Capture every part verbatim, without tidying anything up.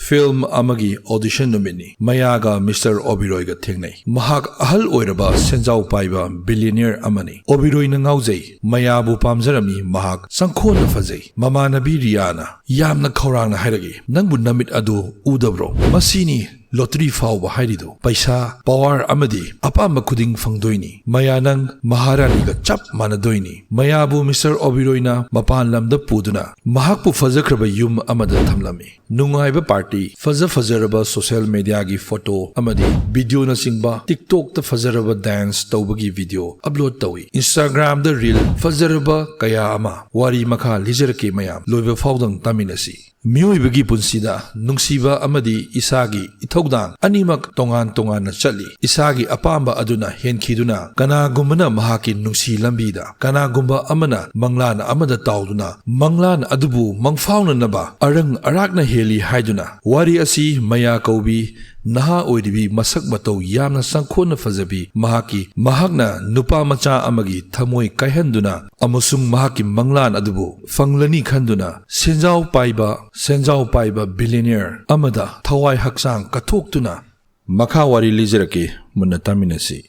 Film ꯑꯃꯒꯤ audition ꯅꯨꯃꯤꯠꯅꯤ꯫ ꯃꯌꯥꯒ mister ꯑꯣꯕꯤꯔꯣꯏꯒ ꯊꯦꯡꯅꯩ꯫ ꯃꯍꯥꯛ ꯑꯍꯜ ꯑꯣꯏꯔꯕ ꯁꯦꯟꯖꯥꯎ ꯄꯥꯏꯕ ꯕꯤꯂꯤꯅꯤꯌꯔ ꯑꯃꯅꯤ꯫ ꯑꯣꯕꯤꯔꯣꯏꯅ ꯉꯥꯎꯖꯩ꯫ ꯃꯌꯥꯕꯨ ꯄꯥꯝꯖꯔꯝꯃꯤ꯫ ꯃꯍꯥꯛ ꯆꯪꯈꯣꯟꯅ ꯐꯖꯩ꯫ ꯃꯃꯥꯟꯅꯕꯤ ꯔꯤꯌꯥꯅ ꯌꯥꯝꯅ ꯈꯧꯔꯥꯡꯅ ꯍꯥꯏꯔꯛꯏ, "ꯅꯪꯕꯨ ꯅꯃꯤꯠ ꯑꯗꯨ ꯎꯗꯕ꯭ꯔꯣ? ꯃꯁꯤꯅꯤ ꯂꯣꯇꯔꯤ ꯐꯥꯎꯕ ꯍꯥꯏꯔꯤꯗꯨ꯫ ꯄꯩꯁꯥ, ꯄꯋꯥꯔ ꯑꯃꯗꯤ ꯑꯄꯥꯝꯕ ꯈꯨꯗꯤꯡ ꯐꯪꯗꯣꯏꯅꯤ꯫ ꯃꯌꯥ, ꯅꯪ ꯃꯍꯥꯔꯥꯅꯤꯒ ꯆꯞ ꯃꯥꯟꯅꯗꯣꯏꯅꯤ꯫" ꯃꯌꯥꯕꯨ ꯃꯤꯁꯇꯔ ꯑꯣꯕꯤꯔꯣꯏꯅ ꯃꯄꯥꯟ ꯂꯝꯗ ꯄꯨꯗꯨꯅ ꯃꯍꯥꯛꯄꯨ ꯐꯖꯈ꯭ꯔꯕ ꯌꯨꯝ ꯑꯃꯗ ꯊꯝꯂꯝꯃꯤ꯫ ꯅꯨꯡꯉꯥꯏꯕ ꯄꯥꯔꯇꯤ, ꯐꯖ ꯐꯖꯔꯕ ꯁꯣꯁꯤꯌꯦꯜ ꯃꯦꯗꯤꯌꯥꯒꯤ ꯐꯣꯇꯣ ꯑꯃꯗꯤ ꯚꯤꯗꯤꯑꯣꯅꯆꯤꯡꯕ, TikTokꯇ ꯐꯖꯔꯕ ꯗꯥꯟꯁ ꯇꯧꯕꯒꯤ ꯚꯤꯗꯤꯑꯣ ꯑꯞꯂꯣꯗ ꯇꯧꯏ꯫ Instagramꯗ ꯔꯤꯜ ꯐꯖꯔꯕ ꯀꯌꯥ ꯑꯃ꯫ ꯋꯥꯔꯤ ꯃꯈꯥ ꯂꯤꯖꯔꯛꯀꯦ ꯃꯌꯥꯝ, ꯂꯣꯏꯕ ꯐꯥꯎꯗꯪ ꯇꯥꯃꯤꯟꯅꯁꯤ꯫ ꯃꯤꯑꯣꯏꯕꯒꯤ ꯄꯨꯟꯁꯤꯗ ꯅꯨꯡꯁꯤꯕ ꯑꯃꯗꯤ ꯏꯁꯥꯒꯤ ꯏꯊꯧꯗꯥꯡ ꯑꯅꯤꯃꯛ ꯇꯣꯉꯥꯟ ꯇꯣꯉꯥꯟꯅ ꯆꯠꯂꯤ꯫ ꯏꯁꯥꯒꯤ ꯑꯄꯥꯝꯕ ꯑꯗꯨꯅ ꯍꯦꯟꯈꯤꯗꯨꯅ ꯀꯅꯥꯒꯨꯝꯕꯅ ꯃꯍꯥꯛꯀꯤ ꯅꯨꯡꯁꯤ ꯂꯝꯕꯤꯗ, ꯀꯅꯥꯒꯨꯝꯕ ꯑꯃꯅ ꯃꯪꯂꯥꯟ ꯑꯃꯗ ꯇꯥꯎꯗꯨꯅ ꯃꯪꯂꯥꯟ ꯑꯗꯨꯕꯨ ꯃꯪꯐꯥꯎꯅꯅꯕ ꯑꯔꯪ ꯑꯔꯥꯛꯅ ꯍꯦꯜꯂꯤ ꯍꯥꯏꯗꯨꯅ꯫ ꯋꯥꯔꯤ ꯑꯁꯤ ꯃꯌꯥ ꯀꯧꯕꯤ ꯅꯍꯥ ꯑꯣꯏꯔꯤꯕꯤ, ꯃꯁꯛ ꯃꯇꯧ ꯌꯥꯝꯅ ꯆꯪꯈꯣꯟꯅ ꯐꯖꯕꯤ ꯃꯍꯥꯛꯀꯤ, ꯃꯍꯥꯛꯅ ꯅꯨꯄꯥ ꯃꯆꯥ ꯑꯃꯒꯤ ꯊꯃꯣꯏ ꯀꯥꯏꯍꯟꯗꯨꯅ ꯑꯃꯁꯨꯡ ꯃꯍꯥꯛꯀꯤ ꯃꯪꯂꯥꯟ ꯑꯗꯨꯕꯨ ꯐꯪꯂꯅꯤ ꯈꯟꯗꯨꯅ ꯁꯦꯟꯖꯥꯎ ꯄꯥꯏꯕ, ꯁꯦꯟꯖꯥꯎ ꯄꯥꯏꯕ ꯕꯤꯂꯤꯅꯤꯌꯔ ꯑꯃꯗ ꯊꯋꯥꯏ ꯍꯛꯆꯥꯡ ꯀꯠꯊꯣꯛꯇꯨꯅ꯫ ꯃꯈꯥ ꯋꯥꯔꯤ ꯂꯤꯖꯔꯛꯀꯦ, ꯃꯨꯟꯅ ꯇꯥꯃꯤꯟꯅꯁꯤ꯫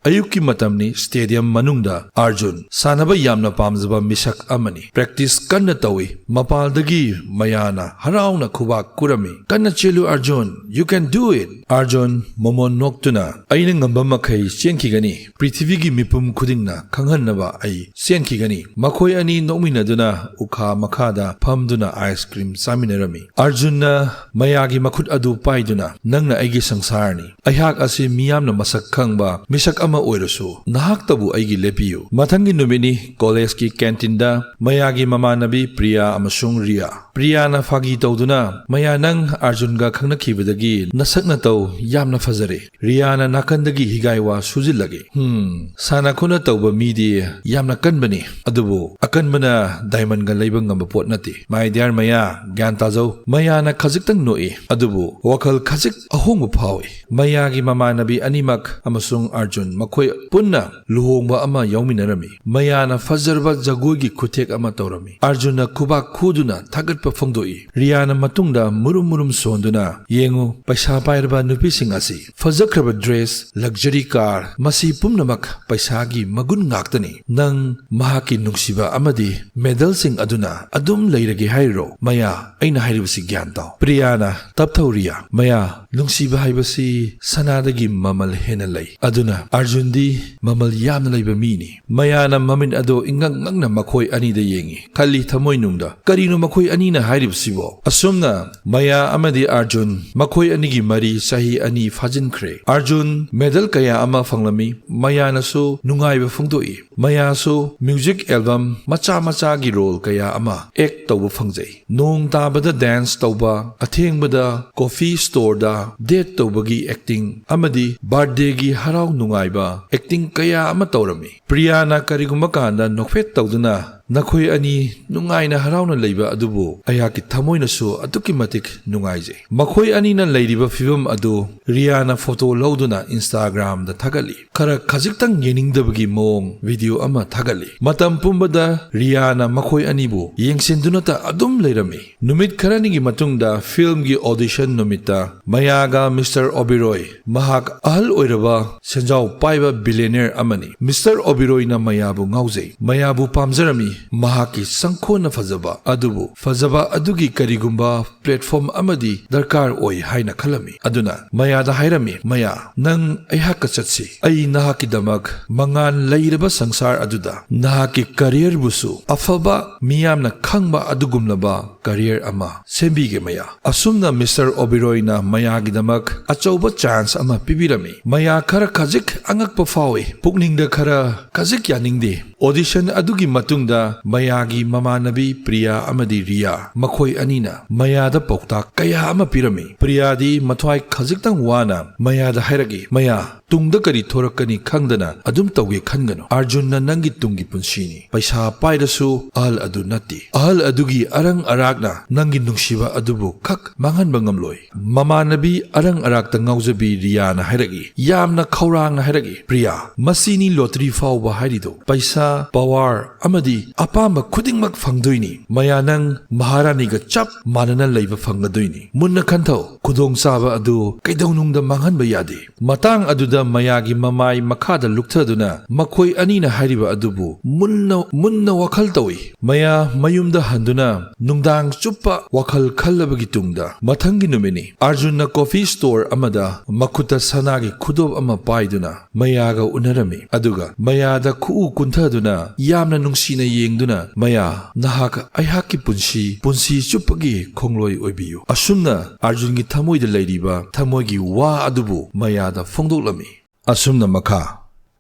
ꯑꯌꯨꯛꯀꯤ ꯃꯇꯝꯅꯤ꯫ ꯁ꯭ꯇꯦꯗꯤꯌꯝ ꯃꯅꯨꯡꯗ ꯑꯥꯔꯖꯨꯟ, ꯁꯥꯟꯅꯕ ꯌꯥꯝꯅ ꯄꯥꯝꯖꯕ ꯃꯤꯁꯛ ꯑꯃꯅꯤ, ꯄ꯭ꯔꯦꯛꯇꯤꯁ ꯀꯟꯅ ꯇꯧꯏ꯫ ꯃꯄꯥꯜꯗꯒꯤ ꯃꯌꯥꯅ ꯍꯔꯥꯎꯅ ꯈꯨꯕꯥꯛ ꯀꯨꯔꯝꯃꯤ꯫ "ꯀꯟꯅ ꯆꯦꯜꯂꯨ Arjun, you can do it!" Arjun ꯃꯃꯣꯟ ꯅꯣꯛꯇꯨꯅ, "ꯑꯩꯅ ꯉꯝꯕ ꯃꯈꯩ ꯆꯦꯟꯈꯤꯒꯅꯤ, ꯄ꯭ꯔꯤꯊꯤꯕꯤꯒꯤ ꯃꯤꯄꯨꯝ ꯈꯨꯗꯤꯡꯅ ꯈꯪꯍꯟꯅꯕ ꯑꯩ ꯆꯦꯟꯈꯤꯒꯅꯤ꯫" ꯃꯈꯣꯏ ꯑꯅꯤ ꯅꯣꯛꯃꯤꯟꯅꯗꯨꯅ ꯎꯈꯥ ꯃꯈꯥꯗ ꯐꯝꯗꯨꯅ ꯑꯥꯏꯁ ꯀ꯭ꯔꯤꯝ ꯆꯥꯃꯤꯟꯅꯔꯝꯃꯤ꯫ ꯑꯥꯔꯖꯨꯟꯅ ꯃꯌꯥꯒꯤ ꯃꯈꯨꯠ ꯑꯗꯨ ꯄꯥꯏꯗꯨꯅ, "ꯅꯪꯅ ꯑꯩꯒꯤ ꯁꯪꯁꯥꯔꯅꯤ꯫ ꯑꯩꯍꯥꯛ ꯑꯁꯤ ꯃꯤꯌꯥꯝꯅ ꯃꯁꯛ ꯈꯪꯕ ꯃꯤꯁꯛ ꯑꯃ ꯑꯣꯏꯔꯁꯨ, ꯅꯍꯥꯛꯇꯕꯨ ꯑꯩꯒꯤ ꯂꯦꯞꯄꯤꯌꯨ꯫" ꯃꯊꯪꯒꯤ ꯅꯨꯃꯤꯠꯅꯤ꯫ ꯀꯣꯂꯦꯖꯀꯤ ꯀꯦꯟꯇꯤꯟꯗ ꯃꯌꯥꯒꯤ ꯃꯃꯥꯟꯅꯕꯤ ꯄ꯭ꯔꯤꯌꯥ ꯑꯃꯁꯨꯡ ꯔꯤꯌꯥ꯫ ꯄ꯭ꯔꯤꯌꯥꯅ ꯐꯥꯒꯤ ꯇꯧꯗꯨꯅ, "ꯃꯌꯥ, ꯅꯪ ꯑꯥꯔꯖꯨꯟꯒ ꯈꯪꯅꯈꯤꯕꯗꯒꯤ ꯅꯁꯛ ꯅꯇꯧ ꯌꯥꯝꯅ ꯐꯖꯔꯦ꯫" ꯔꯤꯌꯥꯅ ꯅꯥꯀꯟꯗꯒꯤ ꯍꯤꯒꯥꯏ ꯋꯥ ꯁꯨꯖꯤꯜꯂꯒꯦ꯫ "ꯍꯝ, ꯁꯥꯟꯅ ꯈꯣꯠꯅ ꯇꯧꯕ ꯃꯤꯗꯤ ꯌꯥꯝꯅ ꯀꯟꯕꯅꯤ, ꯑꯗꯨꯕꯨ ꯑꯀꯟꯕꯅ ꯗꯥꯏꯃꯟꯒ ꯂꯩꯕ ꯉꯝꯕ ꯄꯣꯠ ꯅꯠꯇꯦ꯫ My dear ꯃꯌꯥ, ꯒ꯭ꯌꯥꯟ ꯇꯥꯖꯧ꯫" ꯃꯌꯥꯅ ꯈꯖꯤꯛꯇꯪ ꯅꯣꯛꯏ, ꯑꯗꯨꯕꯨ ꯋꯥꯈꯜ ꯈꯖꯤꯛ ꯑꯍꯣꯡꯕ ꯐꯥꯎꯏ꯫ ꯃꯌꯥꯒꯤ ꯃꯃꯥꯟꯅꯕꯤ ꯑꯅꯤꯃꯛ ꯑꯃꯁꯨꯡ ꯑꯥꯔꯖꯨꯟ ꯃꯈꯣꯏ ꯄꯨꯟꯅ ꯂꯨꯍꯣꯡꯕ ꯑꯃ ꯌꯥꯎꯃꯤꯟꯅꯔꯝꯃꯤ꯫ ꯃꯌꯥꯅ ꯐꯖꯔꯕ ꯖꯒꯣꯏꯒꯤ ꯈꯨꯊꯦꯛ ꯑꯃ ꯇꯧꯔꯝꯃꯤ꯫ ꯑꯥꯔꯖꯨꯟꯅ ꯈꯨꯕꯥꯛ ꯈꯨꯗꯨꯅ ꯊꯥꯒꯠꯄ ꯐꯣꯡꯗꯣꯛꯏ꯫ ꯔꯤꯌꯥꯅ ꯃꯇꯨꯡꯗ ꯃꯨꯔꯨꯝ ꯃꯨꯔꯨꯝ ꯁꯣꯟꯗꯨꯅ, "ꯌꯦꯡꯉꯨ, ꯄꯩꯁꯥ ꯄꯥꯏꯔꯕ ꯅꯨꯄꯤꯁꯤꯡ ꯑꯁꯤ, ꯐꯖꯈ꯭ꯔꯕ dress, luxury car, ꯃꯁꯤ ꯄꯨꯝꯅꯃꯛ ꯄꯩꯁꯥꯒꯤ ꯃꯒꯨꯟ ꯉꯥꯛꯇꯅꯤ꯫ ꯅꯪ ꯃꯍꯥꯛꯀꯤ ꯅꯨꯡꯁꯤꯕ ꯑꯃꯗꯤ medalꯁꯤꯡ ꯑꯗꯨꯅ ꯑꯗꯨꯝ ꯂꯩꯔꯒꯦ ꯍꯥꯏꯔꯤꯔꯣ? ꯃꯌꯥ, ꯑꯩꯅ ꯍꯥꯏꯔꯤꯕꯁꯤ ꯒ꯭ꯌꯥꯟ ꯇꯥꯎ꯫" ꯄ꯭ꯔꯤꯌꯥꯅ ꯇꯞꯊꯧ, "ꯔꯤꯌꯥ, ꯃꯌꯥ, ꯅꯨꯡꯁꯤꯕ ꯍꯥꯏꯕꯁꯤ ꯁꯅꯥꯗꯒꯤ ꯃꯃꯜ ꯍꯦꯟꯅ ꯂꯩ꯫" ꯑꯗꯨꯅ ꯑꯥꯔꯖꯨꯟꯗꯤ ꯃꯃꯜ ꯌꯥꯝꯅ ꯂꯩꯕ ꯃꯤꯅꯤ꯫ ꯃꯌꯥꯅ ꯃꯃꯤꯠ ꯑꯗꯨ ꯏꯉꯛ ꯉꯛꯅ ꯃꯈꯣꯏ ꯑꯅꯤꯗ ꯌꯦꯡꯏ, ꯈꯜꯂꯤ ꯊꯃꯣꯏꯅꯨꯡꯗ, "ꯀꯔꯤꯅꯣ ꯃꯈꯣꯏ ꯑꯅꯤꯅ ꯍꯥꯏꯔꯤꯕꯁꯤꯕꯣ?" ꯑꯁꯨꯝꯅ ꯃꯌꯥ ꯑꯃꯗꯤ ꯑꯥꯔꯖꯨꯟ ꯃꯈꯣꯏ ꯑꯅꯤꯒꯤ ꯃꯔꯤ ꯆꯍꯤ ꯑꯅꯤ ꯐꯥꯖꯤꯟꯈ꯭ꯔꯦ꯫ ꯑꯥꯔꯖꯨꯟ medal ꯀꯌꯥ ꯑꯃ ꯐꯪꯂꯝꯃꯤ꯫ ꯃꯌꯥꯅꯁꯨ ꯅꯨꯡꯉꯥꯏꯕ ꯐꯣꯡꯗꯣꯛꯏ꯫ ꯃꯌꯥꯁꯨ music album ꯃꯆꯥ ꯃꯆꯥꯒꯤ role ꯀꯌꯥ ꯑꯃ act ꯇꯧꯕ ꯐꯪꯖꯩ꯫ ꯅꯣꯡ ꯇꯥꯕꯗ dance ꯇꯧꯕ, ꯑꯊꯦꯡꯕꯗ coffee storeꯗ date ꯇꯧꯕꯒꯤ acting, ꯑꯃꯗꯤ birthdayꯒꯤ ꯍꯔꯥꯎ ꯅꯨꯡꯉꯥꯏꯕ acting ꯀꯌꯥ ꯑꯃ ꯇꯧꯔꯝꯃꯤ꯫ ꯄ꯭ꯔꯤꯌꯥꯅ ꯀꯔꯤꯒꯨꯝꯕ ꯀꯥꯟꯗ ꯅꯣꯛꯐꯦꯠ ꯇꯧꯗꯨꯅ, "ꯅꯈꯣꯏ ꯑꯅꯤ ꯅꯨꯡꯉꯥꯏꯅ ꯍꯔꯥꯎꯅ ꯂꯩꯕ ꯑꯗꯨꯕꯨ ꯑꯩꯍꯥꯛꯀꯤ ꯊꯃꯣꯏꯅꯁꯨ ꯑꯗꯨꯛꯀꯤ ꯃꯇꯤꯛ ꯅꯨꯡꯉꯥꯏꯖꯩ꯫" ꯃꯈꯣꯏ ꯑꯅꯤꯅ ꯂꯩꯔꯤꯕ ꯐꯤꯕꯝ ꯑꯗꯨ ꯔꯤꯌꯥꯅ photo ꯂꯧꯗꯨꯅ Instagramꯗ ꯊꯥꯒꯠꯂꯤ꯫ ꯈꯔ ꯈꯖꯤꯛꯇꯪ ꯌꯦꯡꯅꯤꯡꯗꯕꯒꯤ ꯃꯑꯣꯡ video ꯑꯃ ꯊꯥꯒꯠꯂꯤ꯫ ꯃꯇꯝ ꯄꯨꯝꯕꯗ ꯔꯤꯌꯥꯅ ꯃꯈꯣꯏ ꯑꯅꯤꯕꯨ ꯌꯦꯡꯁꯤꯟꯗꯨꯅꯇ ꯑꯗꯨꯝ ꯂꯩꯔꯝꯃꯤ꯫ ꯅꯨꯃꯤꯠ ꯈꯔꯅꯤꯒꯤ ꯃꯇꯨꯡꯗ filmꯒꯤ audition ꯅꯨꯃꯤꯠꯇ ꯃꯌꯥꯒ Mister Oberoi, ꯃꯍꯥꯛ ꯑꯍꯜ ꯑꯣꯏꯔꯕ ꯁꯦꯟꯖꯥꯎ ꯄꯥꯏꯕ billionaire ꯑꯃꯅꯤ꯫ Mister Oberoiꯅ ꯃꯌꯥꯕꯨ ꯉꯥꯎꯖꯩ, ꯃꯌꯥꯕꯨ ꯄꯥꯝꯖꯔꯝꯃꯤ꯫ ꯃꯍꯥꯛꯀꯤ ꯁꯪꯈꯣꯟꯅ ꯐꯖꯕ ꯑꯗꯨꯕꯨ ꯐꯖꯕ ꯑꯗꯨꯒꯤ ꯀꯔꯤꯒꯨꯝꯕ platform ꯑꯃꯗꯤ ꯗꯔꯀꯥꯔ ꯑꯣꯏ ꯍꯥꯏꯅ ꯈꯜꯂꯝꯃꯤ꯫ ꯑꯗꯨꯅ ꯃꯌꯥꯗ ꯍꯥꯏꯔꯝꯃꯤ, "ꯃꯌꯥ, ꯅꯪ ꯑꯩꯍꯥꯛꯀ ꯆꯠꯁꯤ꯫ ꯑꯩ ꯅꯍꯥꯛꯀꯤꯗꯃꯛ ꯃꯉꯥꯜ ꯂꯩꯔꯕ ꯁꯪꯁꯥꯔ ꯑꯗꯨꯗ ꯅꯍꯥꯛꯀꯤ careerꯕꯨꯁꯨ ꯑꯐꯕ, ꯃꯤꯌꯥꯝꯅ ꯈꯪꯕ ꯑꯗꯨꯒꯨꯝꯂꯕ career ꯑꯃ ꯁꯦꯝꯕꯤꯒꯦ ꯃꯌꯥ꯫" ꯑꯁꯨꯝꯅ Mister Oberoiꯅ ꯃꯌꯥꯒꯤꯗꯃꯛ ꯑꯆꯧꯕ chance ꯑꯃ ꯄꯤꯕꯤꯔꯝꯃꯤ꯫ ꯃꯌꯥ ꯈꯔ ꯈꯖꯤꯛ ꯑꯉꯛꯄ ꯐꯥꯎꯏ, ꯄꯨꯛꯅꯤꯡꯗ ꯈꯔ ꯈꯖꯤꯛ ꯌꯥꯅꯤꯡꯗꯦ꯫ ꯑꯣꯗꯤꯁꯟ ꯑꯗꯨꯒꯤ ꯃꯇꯨꯡꯗ ꯃꯌꯥꯒꯤ ꯃꯃꯥꯟꯅꯕꯤ ꯄ꯭ꯔꯤꯌꯥ ꯑꯃꯗꯤ ꯔꯤꯌꯥ, ꯃꯈꯣꯏ ꯑꯅꯤꯅ ꯃꯌꯥꯗ ꯄꯥꯎꯇꯥꯛ ꯀꯌꯥ ꯑꯃ ꯄꯤꯔꯝꯃꯤ꯫ ꯄ꯭ꯔꯤꯌꯥꯗꯤ ꯃꯊ꯭ꯋꯥꯏ ꯈꯖꯤꯛꯇꯪ ꯋꯥꯅ ꯃꯌꯥꯗ ꯍꯥꯏꯔꯛꯏ, "ꯃꯌꯥ, ꯇꯨꯡꯗ ꯀꯔꯤ ꯊꯣꯔꯛꯀꯅꯤ ꯈꯪꯗꯅ ꯑꯗꯨꯝ ꯇꯧꯒꯦ ꯈꯟꯒꯅꯨ꯫ ꯑꯥꯔꯖꯨꯟꯅ ꯅꯪꯒꯤ ꯇꯨꯡꯒꯤ ꯄꯨꯟꯁꯤꯅꯤ꯫ ꯄꯩꯁꯥ ꯄꯥꯏꯔꯁꯨ ꯑꯍꯜ ꯑꯗꯨ ꯅꯠꯇꯦ꯫ ꯑꯍꯜ ꯑꯗꯨꯒꯤ ꯑꯔꯪ ꯑꯔꯥꯛꯅ ꯅꯪꯒꯤ ꯅꯨꯡꯁꯤꯕ ꯑꯗꯨꯕꯨ ꯈꯛ ꯃꯥꯡꯍꯟꯕ ꯉꯝꯂꯣꯏ"꯫ ꯃꯃꯥꯟꯅꯕꯤ ꯑꯔꯪ ꯑꯔꯥꯛꯇ ꯉꯥꯎꯖꯕꯤ ꯔꯤꯌꯥꯅ ꯍꯥꯏꯔꯛꯏ, ꯌꯥꯝꯅ ꯈꯧꯔꯥꯡꯅ ꯍꯥꯏꯔꯛꯏ, "ꯄ꯭ꯔꯤꯌꯥ, ꯃꯁꯤꯅꯤ ꯂꯣꯇꯔꯤ ꯐꯥꯎꯕ ꯍꯥꯏꯔꯤꯗꯣ꯫ ꯄꯩꯁꯥ, ꯄꯋꯥꯔ ꯑꯃꯗꯤ ꯑꯄꯥꯝꯕ ꯈꯨꯗꯤꯡꯃꯛ ꯐꯪꯗꯣꯏꯅꯤ꯫ ꯃꯌꯥ, ꯅꯪ ꯃꯍꯥꯔꯥꯅꯤꯒ ꯆꯞ ꯃꯥꯟꯅꯅ ꯂꯩꯕ ꯐꯪꯒꯗꯣꯏꯅꯤ꯫ ꯃꯨꯟꯅ ꯈꯟꯊꯧ, ꯈꯨꯗꯣꯡꯆꯥꯕ ꯑꯗꯨ ꯀꯩꯗꯧꯅꯨꯡꯗ ꯃꯥꯡꯍꯟꯕ ꯌꯥꯗꯦ"꯫ ꯃꯇꯥꯡ ꯑꯗꯨꯗ ꯃꯌꯥꯒꯤ ꯃꯃꯥꯏ ꯃꯈꯥꯗ ꯂꯨꯞꯊꯗꯨꯅ ꯃꯈꯣꯏ ꯑꯅꯤꯅ ꯍꯥꯏꯔꯤꯕ ꯑꯗꯨꯕꯨ ꯃꯨꯟꯅ, ꯃꯨꯟꯅ ꯋꯥꯈꯜ ꯇꯧꯏ꯫ ꯃꯌꯥ ꯃꯌꯨꯝꯗ ꯍꯟꯗꯨꯅ ꯅꯨꯡꯗꯥꯡ ꯆꯨꯞꯄ ꯋꯥꯈꯜ ꯈꯜꯂꯕꯒꯤ ꯇꯨꯡꯗ ꯃꯊꯪꯒꯤ ꯅꯨꯃꯤꯠꯅꯤ꯫ ꯑꯥꯔꯖꯨꯟꯅ ꯀꯣꯐꯤ ꯁ꯭ꯇꯣꯔ ꯑꯃꯗ ꯃꯈꯨꯠꯇ ꯁꯅꯥꯒꯤ ꯈꯨꯗꯣꯞ ꯑꯃ ꯄꯥꯏꯗꯨꯅ ꯃꯌꯥꯒ ꯎꯅꯔꯝꯃꯤ꯫ ꯑꯗꯨꯒ ꯃꯌꯥꯗ ꯈꯨꯎ ꯀꯨꯟꯊꯗꯨꯅ ꯌꯥꯝꯅ ꯅꯨꯡꯁꯤꯅ ꯌꯦꯡꯗꯨꯅ, "ꯃꯌꯥ, ꯅꯍꯥꯛ ꯑꯩꯍꯥꯛꯀꯤ ꯄꯨꯟꯁꯤ, ꯄꯨꯟꯁꯤ ꯆꯨꯞꯄꯒꯤ ꯈꯣꯡꯂꯣꯏ ꯑꯣꯏꯕꯤꯌꯨ"꯫ ꯑꯁꯨꯝꯅ ꯑꯥꯔꯖꯨꯟꯒꯤ ꯊꯃꯣꯏꯗ ꯂꯩꯔꯤꯕ ꯊꯃꯣꯏꯒꯤ ꯋꯥ ꯑꯗꯨꯕꯨ ꯃꯌꯥꯗ ꯐꯣꯡꯗꯣꯛꯂꯝꯃꯤ꯫ ꯑꯁꯨꯝꯅ ꯃꯈꯥ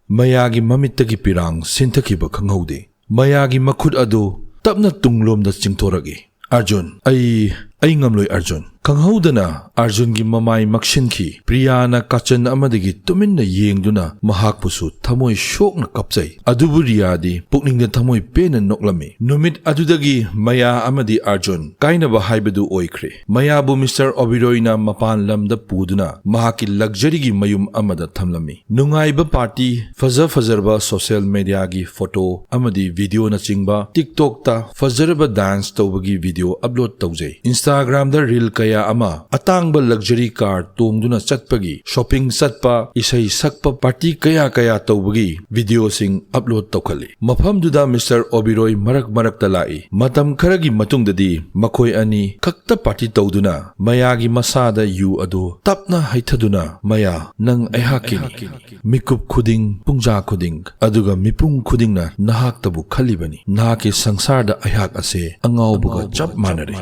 ꯃꯌꯥꯒꯤ ꯃꯃꯤꯠꯇꯒꯤ ꯄꯤꯔꯥꯡ ꯁꯤꯟꯊꯈꯤꯕ ꯈꯪꯍꯧꯗꯦ꯫ ꯃꯌꯥꯒꯤ ꯃꯈꯨꯠ ꯑꯗꯨ ꯇꯞꯅ ꯇꯨꯡꯂꯣꯝꯗ ꯆꯤꯡꯊꯣꯔꯛꯏ꯫ "ꯑꯥꯔꯖꯨꯟ, ꯑꯩ, ꯑꯩ ꯉꯝꯂꯣꯏ ꯑꯥꯔꯖꯨꯟ"꯫ ꯈꯪꯍꯧꯗꯅ ꯑꯥꯔꯖꯨꯟꯒꯤ ꯃꯃꯥꯏ ꯃꯛꯁꯤꯟꯈꯤ꯫ ꯄ꯭ꯔꯤꯌꯥꯅ ꯀꯥꯆꯟ ꯑꯃꯗꯒꯤ ꯇꯨꯃꯤꯟꯅ ꯌꯦꯡꯗꯨꯅ ꯃꯍꯥꯛꯄꯨꯁꯨ ꯊꯃꯣꯏ ꯁꯣꯛꯅ ꯀꯞꯆꯩ꯫ ꯑꯗꯨꯕꯨ ꯔꯤꯌꯥꯗꯤ ꯄꯨꯛꯅꯤꯡꯗ ꯊꯃꯣꯏ ꯄꯦꯟꯅ ꯅꯣꯛꯂꯝꯃꯤ꯫ ꯅꯨꯃꯤꯠ ꯑꯗꯨꯗꯒꯤ ꯃꯌꯥ ꯑꯃꯗꯤ ꯑꯥꯔꯖꯨꯟ ꯀꯥꯏꯅꯕ ꯍꯥꯏꯕꯗꯨ ꯑꯣꯏꯈ꯭ꯔꯦ꯫ ꯃꯌꯥꯕꯨ ꯃꯤꯁꯇꯔ ꯑꯣꯕꯤꯔꯣꯏꯅ ꯃꯄꯥꯟ ꯂꯝꯗ ꯄꯨꯗꯨꯅ ꯃꯍꯥꯛꯀꯤ ꯂꯛꯖꯔꯤꯒꯤ ꯃꯌꯨꯝ ꯑꯃꯗ ꯊꯝꯂꯝꯃꯤ꯫ ꯅꯨꯡꯉꯥꯏꯕ ꯄꯥꯔꯇꯤ, ꯐꯖ ꯐꯖꯔꯕ ꯁꯣꯁꯤꯌꯦꯜ ꯃꯦꯗꯤꯌꯥꯒꯤ ꯐꯣꯇꯣ ꯑꯃꯗꯤ ꯚꯤꯗꯤꯑꯣꯅꯆꯤꯡꯕ, TikTokꯇ ꯐꯖꯔꯕ ꯗꯥꯟꯁ ꯇꯧꯕꯒꯤ ꯚꯤꯗꯤꯑꯣ ꯑꯞꯂꯣꯗ ꯇꯧꯖꯩ꯫ Instagramꯗ ꯔꯤꯜ ꯀꯌꯥ ꯑꯃ, ꯑꯇꯥꯡꯕ ꯂꯛꯖꯔꯤ ꯀꯥꯔ ꯇꯣꯡꯗꯨꯅ ꯆꯠꯄꯒꯤ, ꯁꯣꯄꯤꯡ ꯆꯠꯄ, ꯏꯁꯩ ꯁꯛꯄ, ꯄꯥꯔꯇꯤ ꯀꯌꯥ ꯀꯌꯥ ꯇꯧꯕꯒꯤ ꯚꯤꯗꯤꯑꯣꯁꯤꯡ ꯑꯞꯂꯣꯗ ꯇꯧꯈꯠꯂꯤ꯫ ꯃꯐꯝꯗꯨꯗ ꯃꯤꯁꯇꯔ ꯑꯣꯕꯤꯔꯣꯏ ꯃꯔꯛ ꯃꯔꯛꯇ ꯂꯥꯛꯏ꯫ ꯃꯇꯝ ꯈꯔꯒꯤ ꯃꯇꯨꯡꯗꯗꯤ ꯃꯈꯣꯏ ꯑꯅꯤ ꯈꯛꯇ ꯄꯥꯔꯇꯤ ꯇꯧꯗꯨꯅ ꯃꯌꯥꯒꯤ ꯃꯁꯥꯗ ꯌꯨ ꯑꯗꯨ ꯇꯞꯅ ꯍꯩꯊꯗꯨꯅ, "ꯃꯌꯥ, ꯅꯪ ꯑꯩꯍꯥꯛꯀꯤꯅꯤ꯫ ꯃꯤꯀꯨꯞ ꯈꯨꯗꯤꯡ, ꯄꯨꯡꯖꯥ ꯈꯨꯗꯤꯡ, ꯑꯗꯨꯒ ꯃꯤꯄꯨꯝ ꯈꯨꯗꯤꯡꯅ ꯅꯍꯥꯛꯇꯕꯨ ꯈꯜꯂꯤꯕꯅꯤ꯫ ꯅꯍꯥꯛꯀꯤ ꯁꯪꯁꯥꯔꯗ ꯑꯩꯍꯥꯛ ꯑꯁꯦ ꯑꯉꯥꯎꯕꯒ ꯆꯞ ꯃꯥꯟꯅꯔꯦ"꯫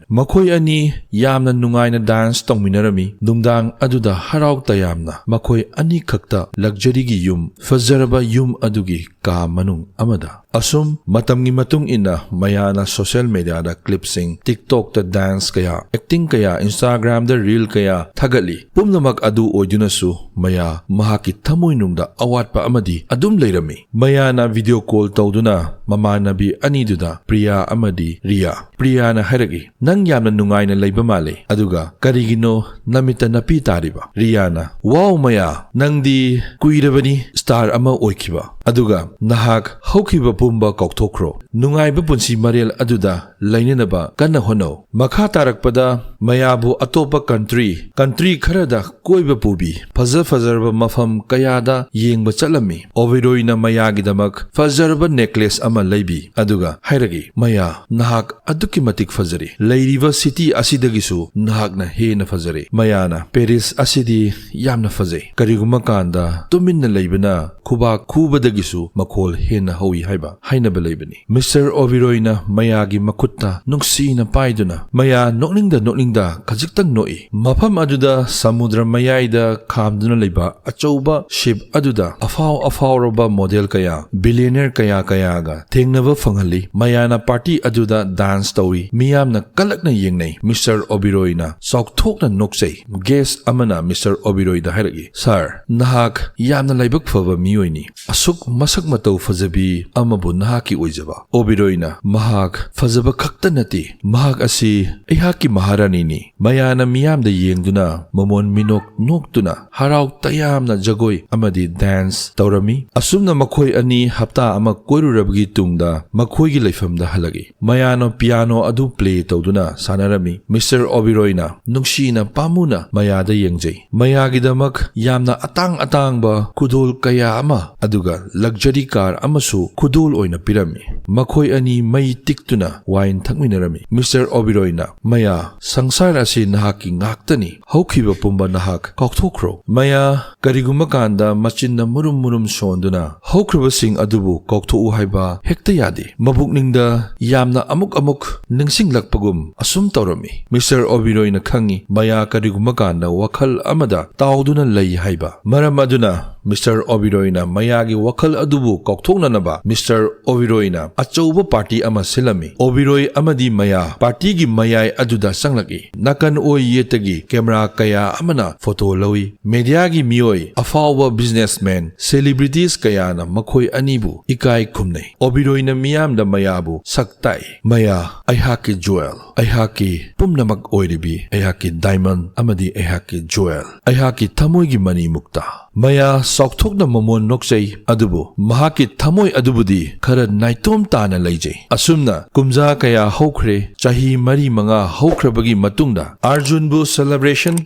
ꯃꯈꯣꯏ ꯑꯅꯤ ꯌꯥꯝꯅ ꯅꯨꯡꯉꯥꯏꯅ ꯗꯥꯟꯁ ꯇꯧꯃꯤꯟꯅꯔꯝꯃꯤ꯫ ꯅꯨꯡꯗꯥꯡ ꯑꯗꯨꯗ ꯍꯔꯥꯎ ꯇꯌꯥꯝꯅ ꯃꯈꯣꯏ ꯑꯅꯤꯈꯛꯇ ꯂꯛꯖꯔꯤꯒꯤ ꯌꯨꯝ, ꯐꯖꯔꯕ ꯌꯨꯝ ꯑꯗꯨꯒꯤ ꯀꯥ ꯃꯅꯨꯡ ꯑꯃꯗ꯫ ꯑꯁꯨꯝ ꯃꯇꯝꯒꯤ ꯃꯇꯨꯡ ꯏꯟꯅ ꯃꯌꯥꯅ social mediaꯗ clipꯁꯤꯡ, TikTokꯇ dance ꯀꯌꯥ, acting ꯀꯌꯥ, Instagramꯗ reel ꯀꯌꯥ ꯊꯥꯒꯠꯂꯤ꯫ ꯄꯨꯝꯅꯃꯛ ꯑꯗꯨ ꯑꯣꯏꯗꯨꯅꯁꯨ ꯃꯌꯥ ꯃꯍꯥꯛꯀꯤ ꯊꯃꯣꯏꯅꯨꯡꯗ ꯑꯋꯥꯠꯄ ꯑꯃꯗꯤ ꯑꯗꯨꯝ ꯂꯩꯔꯝꯃꯤ꯫ ꯃꯌꯥꯅ video call ꯇꯧꯗꯨꯅ ꯃꯃꯥꯟꯅꯕꯤ ꯑꯅꯤꯗꯨꯗ, ꯄ꯭ꯔꯤꯌꯥ ꯑꯃꯗꯤ ꯔꯤꯌꯥ, ꯄ꯭ꯔꯤꯌꯥꯅ ꯍꯥꯏꯔꯛꯏ, "ꯅꯪ ꯌꯥꯝꯅ ꯅꯨꯡꯉꯥꯏꯅ ꯂꯩꯕ ꯃꯥꯜꯂꯦ, ꯑꯗꯨꯒ ꯀꯔꯤꯒꯤꯅꯣ ꯅꯃꯤꯠꯇ ꯅꯄꯤ ꯇꯥꯔꯤꯕ?" ꯔꯤꯌꯥꯅ, "Wow ꯃꯌꯥ, ꯅꯪꯗꯤ ꯀꯨꯏꯔꯕꯅꯤ star ꯑꯃ ꯑꯣꯏꯈꯤꯕ, ꯑꯗꯨꯒ ꯅꯍꯥꯛ ꯍꯧꯈꯤꯕ ꯄꯨꯝꯕ ꯀꯥꯎꯊꯣꯛꯈ꯭ꯔꯣ꯫ ꯅꯨꯡꯉꯥꯏꯕ ꯄꯨꯟꯁꯤ ꯃꯔꯦꯜ ꯑꯗꯨꯗ ꯂꯩꯅꯅꯕ ꯀꯟꯅ ꯍꯣꯠꯅꯧ꯫" ꯃꯈꯥ ꯇꯥꯔꯛꯄꯗ ꯃꯌꯥꯕꯨ ꯑꯇꯣꯞꯄ country, country ꯈꯔꯗ ꯀꯣꯏꯕ ꯄꯨꯕꯤ꯫ ꯐꯖ ꯐꯖꯔꯕ ꯃꯐꯝ ꯀꯌꯥꯗ ꯌꯦꯡꯕ ꯆꯠꯂꯝꯃꯤ꯫ ꯑꯣꯕꯤꯔꯣꯏꯅ ꯃꯌꯥꯒꯤꯗꯃꯛ ꯐꯖꯔꯕ necklace ꯑꯃ ꯂꯩꯕꯤ, ꯑꯗꯨꯒ ꯍꯥꯏꯔꯛꯏ, "ꯃꯌꯥ, ꯅꯍꯥꯛ ꯑꯗꯨꯛꯀꯤ ꯃꯇꯤꯛ ꯐꯖꯔꯤ꯫ ꯂꯩꯔꯤꯕ city ꯑꯁꯤꯗꯒꯤꯁꯨ ꯅꯍꯥꯛꯅ ꯍꯦꯟꯅ ꯐꯖꯔꯦ꯫" ꯃꯌꯥꯅ, "Paris ꯑꯁꯤꯗꯤ ꯌꯥꯝꯅ ꯐꯖꯩ꯫ ꯀꯔꯤꯒꯨꯝꯕ ꯀꯥꯟꯗ ꯇꯨꯃꯤꯟꯅ ꯂꯩꯕꯅ ꯈꯨꯕꯥꯛ ꯈꯨꯕꯗꯒꯤꯁꯨ ꯃꯈꯣꯜ ꯍꯦꯟꯅ ꯍꯧꯏ ꯍꯥꯏꯕ ꯍꯥꯏꯅꯕ ꯂꯩꯕꯅꯤ꯫" ꯃꯤꯁꯇꯔ ꯑꯣꯕꯤꯔꯣꯏꯅ ꯃꯌꯥꯒꯤ ꯃꯈꯨꯠꯇ ꯅꯨꯡꯁꯤꯅ ꯄꯥꯏꯗꯨꯅ, ꯃꯌꯥ ꯅꯣꯛꯅꯤꯡꯗ ꯅꯣꯛꯅꯤꯡꯗ ꯈꯖꯤꯛꯇꯪ ꯅꯣꯛꯏ꯫ ꯃꯐꯝ ꯑꯗꯨꯗ ꯁꯃꯨꯗ꯭ꯔ ꯃꯌꯥꯏꯗ ꯈꯥꯝꯗꯨꯅ ꯂꯩꯕ ꯑꯆꯧꯕ ship ꯑꯗꯨꯗ ꯑꯐꯥꯎ ꯑꯐꯥꯎꯔꯕ model ꯀꯌꯥ, billionaire ꯀꯌꯥ ꯀꯌꯥꯒ ꯊꯦꯡꯅꯕ ꯐꯪꯍꯜꯂꯤ꯫ ꯃꯌꯥꯅ party ꯑꯗꯨꯗ dance ꯇꯧꯏ꯫ ꯃꯤꯌꯥꯝꯅ ꯀꯂꯛꯅ ꯌꯦꯡꯅꯩ꯫ ꯃꯤꯁꯇꯔ ꯑꯣꯕꯤꯔꯣꯏꯅ ꯆꯥꯎꯊꯣꯛꯅ ꯅꯣꯛꯆꯩ꯫ Guest ꯑꯃꯅ ꯃꯤꯁꯇꯔ ꯑꯣꯕꯤꯔꯣꯏꯗ ꯍꯥꯏꯔꯛꯏ, "Sir, ꯅꯍꯥꯛ ꯌꯥꯝꯅ ꯂꯥꯏꯕꯛ ꯐꯕ ꯃꯤꯑꯣꯏꯅꯤ꯫ ꯑꯁꯨꯛ ꯃꯁꯛ ꯃꯇꯧ ꯐꯖꯕꯤ ꯑꯃꯕꯨ ꯅꯍꯥꯛꯀꯤ ꯑꯣꯏꯖꯕ꯫" ꯑꯣꯕꯤꯔꯣꯏꯅ, "ꯃꯍꯥꯛ ꯐꯖꯕ ꯈꯛꯇ ꯅꯠꯇꯦ, ꯃꯍꯥꯛ ꯑꯁꯤ ꯑꯩꯍꯥꯛꯀꯤ ꯃꯍꯥꯔꯥꯅꯤꯅꯤ꯫" ꯃꯌꯥꯅ ꯃꯤꯌꯥꯝꯗ ꯌꯦꯡꯗꯨꯅ ꯃꯃꯣꯟ ꯃꯤꯅꯣꯛ ꯅꯣꯛꯇꯨꯅ ꯍꯔꯥꯎ ꯇꯌꯥꯝꯅ ꯖꯒꯣꯏ ꯑꯃꯗꯤ dance ꯇꯧꯔꯝꯃꯤ꯫ ꯑꯁꯨꯝꯅ ꯃꯈꯣꯏ ꯑꯅꯤ ꯍꯞꯇꯥ ꯑꯃ ꯀꯣꯏꯔꯨꯔꯕꯒꯤ ꯇꯨꯡꯗ ꯃꯈꯣꯏꯒꯤ ꯂꯩꯐꯝꯗ ꯍꯜꯂꯛꯏ꯫ ꯃꯌꯥꯅ piano ꯑꯗꯨ play ꯇꯧꯗꯨꯅ ꯁꯥꯟꯅꯔꯝꯃꯤ꯫ ꯃꯤꯁꯇꯔ ꯑꯣꯕꯤꯔꯣꯏꯅ ꯅꯨꯡꯁꯤꯅ ꯄꯥꯝꯃꯨꯅ ꯃꯌꯥꯗ ꯌꯦꯡꯖꯩ꯫ ꯃꯌꯥꯒꯤꯗꯃꯛ ꯌꯥꯝꯅ ꯑꯇꯥꯡ ꯑꯇꯥꯡꯕ ꯈꯨꯗꯣꯜ ꯀꯌꯥ ꯑꯃ, ꯑꯗꯨꯒ luxury car ꯑꯃꯁꯨ ꯈꯨꯗꯣꯜ ꯑꯣꯏꯅ ꯄꯤꯔꯝꯃꯤ꯫ ꯃꯈꯣꯏ ꯑꯅꯤ ꯃꯩ ꯇꯤꯛꯇꯨꯅ wine ꯊꯛꯃꯤꯟꯅꯔꯝꯃꯤ꯫ ꯃꯤꯁꯇꯔ ꯑꯣꯕꯤꯔꯣꯏꯅ, "ꯃꯌꯥ, ꯁꯪꯁꯥꯔ ꯑꯁꯤ ꯅꯍꯥꯛꯀꯤ ꯉꯥꯛꯇꯅꯤ꯫ ꯍꯧꯈꯤꯕ ꯄꯨꯝꯕ ꯅꯍꯥꯛ ꯀꯥꯎꯊꯣꯛꯈ꯭ꯔꯣ꯫" ꯃꯌꯥ ꯀꯔꯤꯒꯨꯝꯕ ꯀꯥꯟꯗ ꯃꯆꯤꯟꯅ ꯃꯨꯔꯨꯝ ꯃꯨꯔꯨꯝ ꯁꯣꯟꯗꯨꯅ, "ꯍꯧꯈ꯭ꯔꯕꯁꯤꯡ ꯑꯗꯨꯕꯨ ꯀꯥꯎꯊꯣꯛꯎ ꯍꯥꯏꯕ ꯍꯦꯛꯇ ꯌꯥꯗꯦ꯫" ꯃꯕꯨꯛꯅꯤꯡꯗ ꯌꯥꯝꯅ ꯑꯃꯨꯛ ꯑꯃꯨꯛ ꯅꯤꯡꯁꯤꯡꯂꯛꯄꯒꯨꯝ ꯑꯁꯨꯝ ꯇꯧꯔꯝꯃꯤ꯫ ꯃꯤꯁꯇꯔ ꯑꯣꯕꯤꯔꯣꯏꯅ ꯈꯪꯏ, ꯃꯌꯥ ꯀꯔꯤꯒꯨꯝꯕ ꯀꯥꯟꯗ ꯋꯥꯈꯜ ꯑꯃꯗ ꯇꯥꯎꯗꯨꯅ ꯂꯩ ꯍꯥꯏꯕ꯫ ꯃꯔꯝ ꯑꯗꯨꯅ ꯃꯤꯁꯇꯔ ꯑꯣꯕꯤꯔꯣꯏꯅ ꯃꯌꯥꯒꯤ ꯋꯥꯈꯜ ꯑꯗꯨꯕꯨ ꯀꯥꯎꯊꯣꯛꯅꯅꯕ ꯃꯤꯁꯇꯔ ꯑꯣꯕꯤꯔꯣꯏꯅ ꯑꯆꯧꯕ ꯄꯥꯔꯇꯤ ꯑꯃ ꯁꯤꯜꯂꯝꯃꯤ꯫ ꯑꯣꯕꯤꯔꯣꯏ ꯑꯃꯗꯤ ꯃꯌꯥ ꯄꯥꯔꯇꯤꯒꯤ ꯃꯌꯥꯏ ꯑꯗꯨꯗ ꯆꯪꯂꯛꯏ꯫ ꯅꯥꯀꯟ ꯑꯣꯏ ꯌꯦꯠꯇꯒꯤ ꯀꯦꯃꯦꯔꯥ ꯀꯌꯥ ꯑꯃꯅ ꯐꯣꯇꯣ ꯂꯧꯏ꯫ ꯃꯦꯗꯤꯌꯥꯒꯤ ꯃꯤꯑꯣꯏ, ꯑꯐꯥꯎꯕ ꯕꯤꯖꯤꯅꯦꯁꯃꯦꯟ, ꯁꯦꯂꯤꯕ꯭ꯔꯤꯇꯤꯁ ꯀꯌꯥꯅ ꯃꯈꯣꯏ ꯑꯅꯤꯕꯨ ꯏꯀꯥꯏ ꯈꯨꯝꯅꯩ꯫ ꯑꯣꯕꯤꯔꯣꯏꯅ ꯃꯤꯌꯥꯝꯗ ꯃꯌꯥꯕꯨ ꯁꯛ ꯇꯥꯛꯏ꯫ "ꯃꯌꯥ, ꯑꯩꯍꯥꯛꯀꯤ ꯖꯨꯋꯦꯜ, ꯑꯩꯍꯥꯛꯀꯤ ꯄꯨꯝꯅꯃꯛ ꯑꯣꯏꯔꯤꯕꯤ, ꯑꯩꯍꯥꯛꯀꯤ ꯗꯥꯏꯃꯟ ꯑꯃꯗꯤ ꯑꯩꯍꯥꯛꯀꯤ ꯖꯨꯋꯦꯜ, ꯑꯩꯍꯥꯛꯀꯤ ꯊꯃꯣꯏꯒꯤ ꯃꯅꯤ ꯃꯨꯛꯇꯥ꯫" ꯃꯌꯥ ꯆꯥꯎꯊꯣꯛꯅ ꯃꯃꯣꯟ ꯅꯣꯛꯆꯩ, ꯑꯗꯨꯕꯨ ꯃꯍꯥꯛꯀꯤ ꯊꯃꯣꯏ ꯑꯗꯨꯕꯨꯗꯤ ꯈꯔ ꯅꯥꯏꯇꯣꯝ ꯇꯥꯅ ꯂꯩꯖꯩ꯫ ꯑꯁꯨꯝꯅ ꯀꯨꯝꯖꯥ ꯀꯌꯥ ꯍꯧꯈ꯭ꯔꯦ꯫ ꯆꯍꯤ ꯃꯔꯤ ꯃꯉꯥ ꯍꯧꯈ꯭ꯔꯕꯒꯤ ꯃꯇꯨꯡꯗ ꯑꯥꯔꯖꯨꯟꯕꯨ ꯁꯦꯂꯦꯕ꯭ꯔꯦꯁꯟ